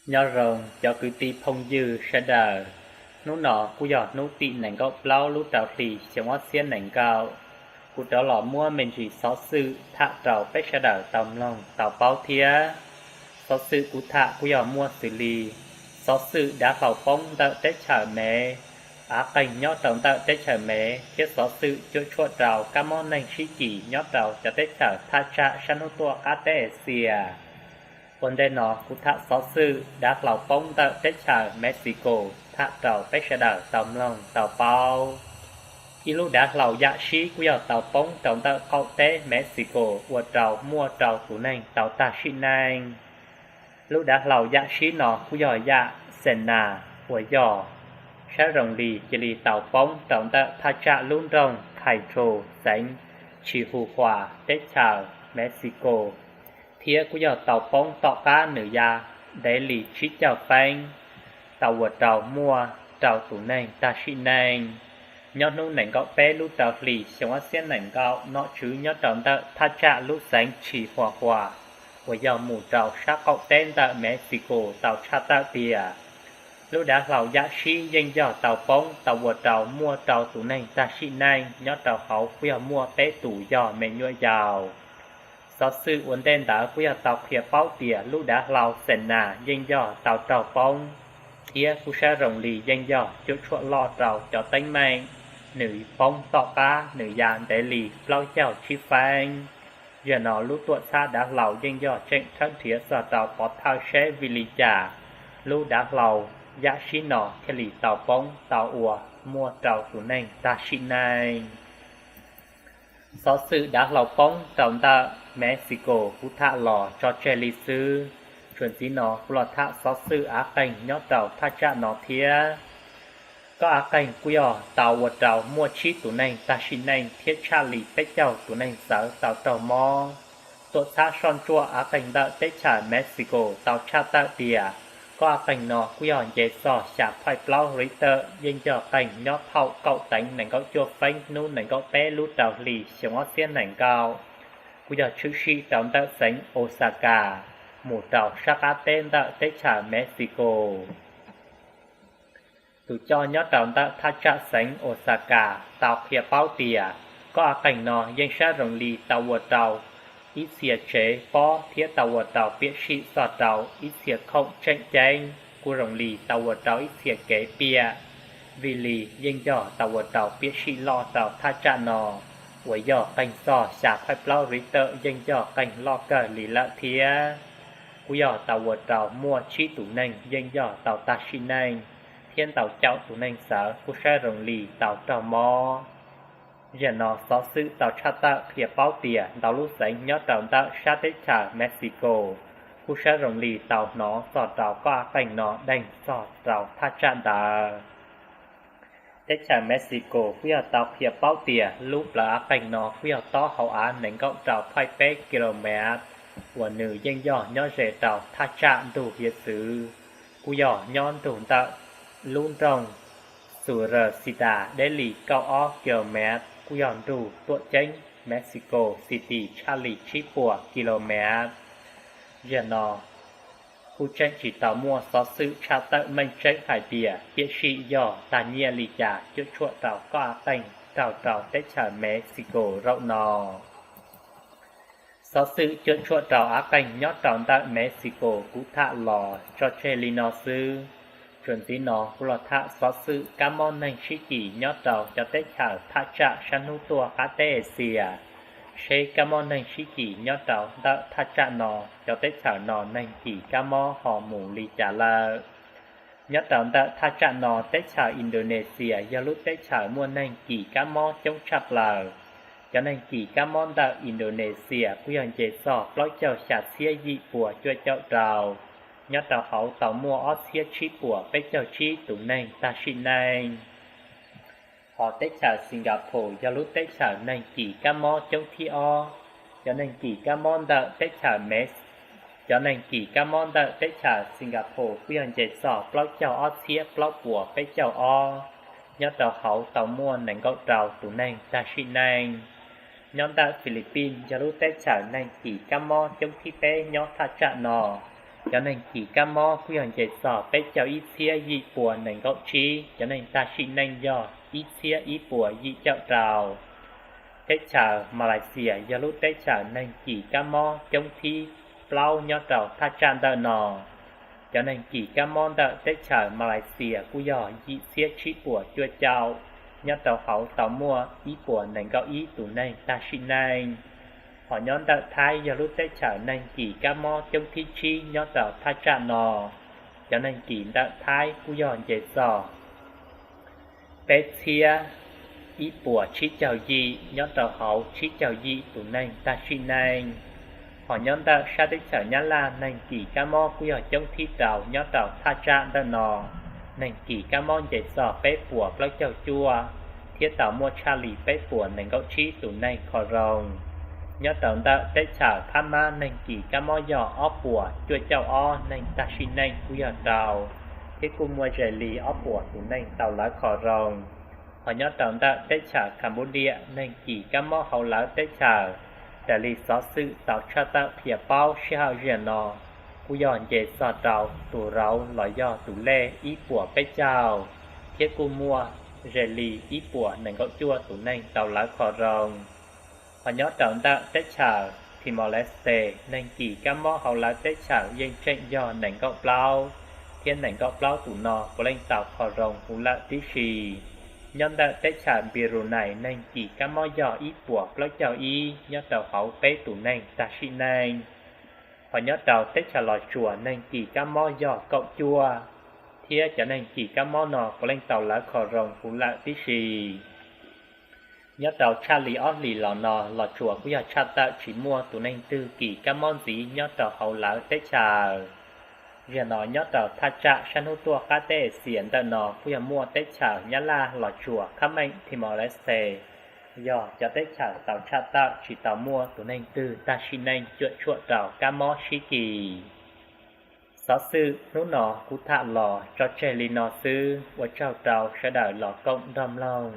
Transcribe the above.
Nyob zoo cov kwv tij phooj ywg sawv daws, hnub no kuj yog hnub tim nees nkaum plaub lub rau hli xyoo ob txhiab nees nkaum. Kuv rov los muab me ntsis xov xwm tham rau peb sawv daws tau mloog tau paub thiab. Xov xwm kuv tham kuj yog muaj xws li xov xwm dav hlau poob ntawm teb chaws Mev, av qeeg nyob rau ntawm teb chaws Mev thiab xov xwm cuam tshuam rau kab mob neeg sib kis nyob rau cov teb chaws thaj tsam sab hnub tuaj qab teb Axias. Ua ntej no kuv tham xov xwm dav hlau poob ntawm teb chaws Mexico tham rau peb sawv daws tau mloog tau paub. Ib lub dav hlau yam sib kuj yog tau poob rau ntawm qaum teb Mexico ua rau muaj rau tus neeg tau tag sim neej. Lub dav hlau yam sib no kuj yog yam Xenas uas yog sab zoo li cia li tau poob rau ntawm thaj tsam lub nroog Khaitru xeev Chihuahua teb chaws Mexico, thiab kuj yog tau poob tom qab nws ya ntev li tsib caug feeb, tau ua rau muaj rau tus neeg tag sim neej. Nyob hnub nees nkaum peb lub rau hli xyoo ob txhiab nees nkaum, nom tswv nyob rau ntawm thaj tsam lub xeev Chihuahua uas yog mus rau sab qaum teb ntawm Mexico tau tshaj tawm tias lub dav hlau yam sib yeej yog tau poob tau ua rau muaj rau tus neeg tag sim neej, nyob rau hauv kuj yog muaj peb tus yog me nyuam yaus. Xov xwm ua ntej ntawd kuj yog tau qhia paub tias lub dav hlau Xenas yeej yog tau raug poob, thiab kuj sab zoo li yeej yog cuam tshuam loj rau cov teeb meem, nws poob tom qab nws ya ntev li plaub caug tsib feeb. Yog no lub tuam txhab dav hlau yeej yog tseem tshawb nrhiav txog rau pov thawj seb vim li cas lub dav hlau yam sib no thiaj li tau poob tau ua muaj rau tus neeg tag sim neej. Xov xwm dav hlau poob rau ntawm Mexico kuv tham los tso tseg li xwb. Txuas ntxiv no kuv los tham xov xwm av qeeg nyob rau thaj tsam no thiab. Kob av qeeg kuj yog tau ua rau muaj tsib tus neeg tag sim neej thiab tshaj li peb caug tus neeg txawv tau raug mob. Tuam txhab soj ntsuam av qeeg ntawm teb chaws Mexico tau tshaj tawm tias kob av qeeg no kuj yog nce txog xya phaij plaub Richter, yeej yog qeeg nyob thaum kaum teev nees nkaum cuaj feeb hnub nees nkaum peb lub rau hli xyoo ob txhiab nees nkaum, kuj yog tshwm sim rau ntawm xeev Oaxaca mus rau sab qab teb ntawm teb chaws Mexico. Tus coj nyob rau ntawm thaj tsam xeev Oaxaca tau qhia paub tias kob av qeeg no yeej sab zoo li tau ua rau ib txhia tsev pob thiab tau ua rau piam sij txog rau ib txhia khoom tseem ceeb, kuj zoo li tau ua rau ib txhia kev piam, vim li yeej yog tau ua rau piam sij loj rau thaj tsam no uas yog qeeg txog xya phaij plaub Richter, yeej yog qeeg loj kawg li lawm thiab. Kuj yog tau ua rau muaj tsib tus neeg yeej yog tau tag sim neej, thiab ntau caum tus neeg txawv kuj sab zoo li tau raug mob. Zaum no xov xwm tau tshaj tawm qhia paub tias ntau lub xeev nyob rau ntawm sab teb chaws Mexico kuj sab zoo li tau hnov txog rau kob av qeeg no deeg txog rau thaj tsam ntawd. Teb chaws Mexico kuj yog tau qhia paub tias lub plawv av qeeg no kuj yog tob hauv av nees nkaum rau phaij peb kilomev uas nws yeej yog nyob ze rau thaj tsam ntug hiav txwv, kuj yog nyob ntug ntawm lub nroog Surxita deb li kaum ob kilomev, kuj yog nrug tuam ceeb Mexico City tshaj li tsib puas kilomev. Zaum no kuj tseem tsis tau muaj xov xwm tshaj tawm meej tseeb hais tias piam sij yog tag nyiaj li cas cuam tshuam rau kob av qeeg raug rau teb chaws Mexico zaum no. Xov xwm cuam tshuam rau av qeeg nyob rau ntawm Mexico kuv tham los tso tseg li no xwb. Txuas ntxiv no kuv los tham xov xwm kab mob neeg sib kis nyob rau cov teb chaws thaj tsam sab hnub tuaj qab teb Axias, seb kab mob neeg sib kis nyob rau ntawm thaj tsam no, cov teb chaws no neeg kis kab mob ho mus li cas lawm. Nyob rau ntawm thaj tsam no teb chaws Indonesia yog lub teb chaws muaj neeg kis kab mob coob tshaj plaws. Cov neeg kis kab mob ntawm Indonesia kuj yog nce txog plaub caug xya txhiab yim puas cuaj caum rau, nyob rau hauv tau muaj ob txhiab tsib puas peb caug tsib tus neeg tag sim neej. Hos teb chaws Singapore yog lub teb chaws neeg kis kab mob coob thib ob. Cov neeg kis kab mob ntawm teb chaws Mes, cov neeg kis kab mob ntawm teb chaws Singapore kuj yog nce txog plaub caug ob txhiab plaub puas peb caug ob, nyob rau hauv tau muaj nees nkaum rau tus neeg tag sim neej. Nyob ntawm Philippines yog lub teb chaws neeg kis kab mob coob thib peb nyob thaj tsam no. Cov neeg kis kab mob kuj yog nce txog peb caug ib txhiab yim puas nees nkaum tsib, cov neeg tag sim neej yog ib txhiab ib puas yim caum rau. Teb chaws Malaysia yog lub teb chaws neeg kis kab mob coob thib plaub nyob rau thaj tsam ntawm no. Cov neeg kis kab mob ntawm teb chaws Malaysia kuj yog yim txhiab tsib puas cuaj caum, nyob rau hauv tau muaj ib puas nees nkaum ib tus neeg tag sim neej. Hos nyob ntawm Thaib yog lub teb chaws neeg kis kab mob coob thib tsib nyob rau thaj tsam no. Cov neeg kis ntawm Thaib kuj yog nce txog peb txhiab ib puas tsib caug yim, nyob rau hauv tsib caug yim tus neeg tag sim neej. Hos nyob ntawm sab teb chaws Nyab Laj neeg kis kab mob kuj yog coob thib rau nyob rau thaj tsam ntawm no. Neeg kis kab mob nce txog peb puas plaub caug cuaj, thiab tau muaj tshaj li peb puas nees nkaum tsib tus neeg kho zoo. Nyob rau ntawm teb chaws Phab Mab neeg kis kab mob yog ob puas cuaj caum ob neeg tag sim neej kuj yog rau, thiab kuj muaj ze li ob puas tus neeg tau lawv kho zoo. Hos nyob rau ntawm teb chaws Cambodia neeg kis kab mob hauv lawv teb chaws, raws li xov xwm tau tshaj tawm qhia paub sij hawm ziag no, kuj yog nce txog rau tus rauv los yog tus lej ib puas peb caug, thiab kuj muaj ze li ib puas nees nkaum cuaj tus neeg tau lawv kho zoo. Hos nyob rau ntawm teb chaws Timor-Leste neeg kis kab mob hauv lawv teb chaws yeej tseem yog nees nkaum plaub, thiab nees nkaum plaub tus no puav leej tau kho zoo huv lawm tib si. Nyob ntawm teb chaws Brunei neeg kis kab mob yog ib puas plaub caug ib nyob rau hauv peb tus neeg tag sim neej. Hos nyob rau teb chaws Los Tsuas neeg kis kab mob yog kaum cuaj, thiab cov neeg kis kab mob no puav leej tau lawv kho zoo huv lawm tib si. Nyob rau tshaj li ob hlis los no Los Tsuas kuj yog tshaj tawm tsis muaj tus neeg twg kis kab mob ntxiv nyob rau hauv lawv teb chaws. Ziag no nyob rau thaj tsam sab hnub tuaj qab teb Axias ntawm no kuj yog muaj teb chaws Nyab Laj, Los Tsuas, Khab Meem, Timor-Leste yog cov teb chaws tau tshaj tawm tsis tau muaj tus neeg twg tag sim neej cuam tshuam rau kab mob sib kis. Xov xwm hnub no kuv tham los tso tseg li no xwb, ua tsaug rau sawv daws los koom nrog mloog.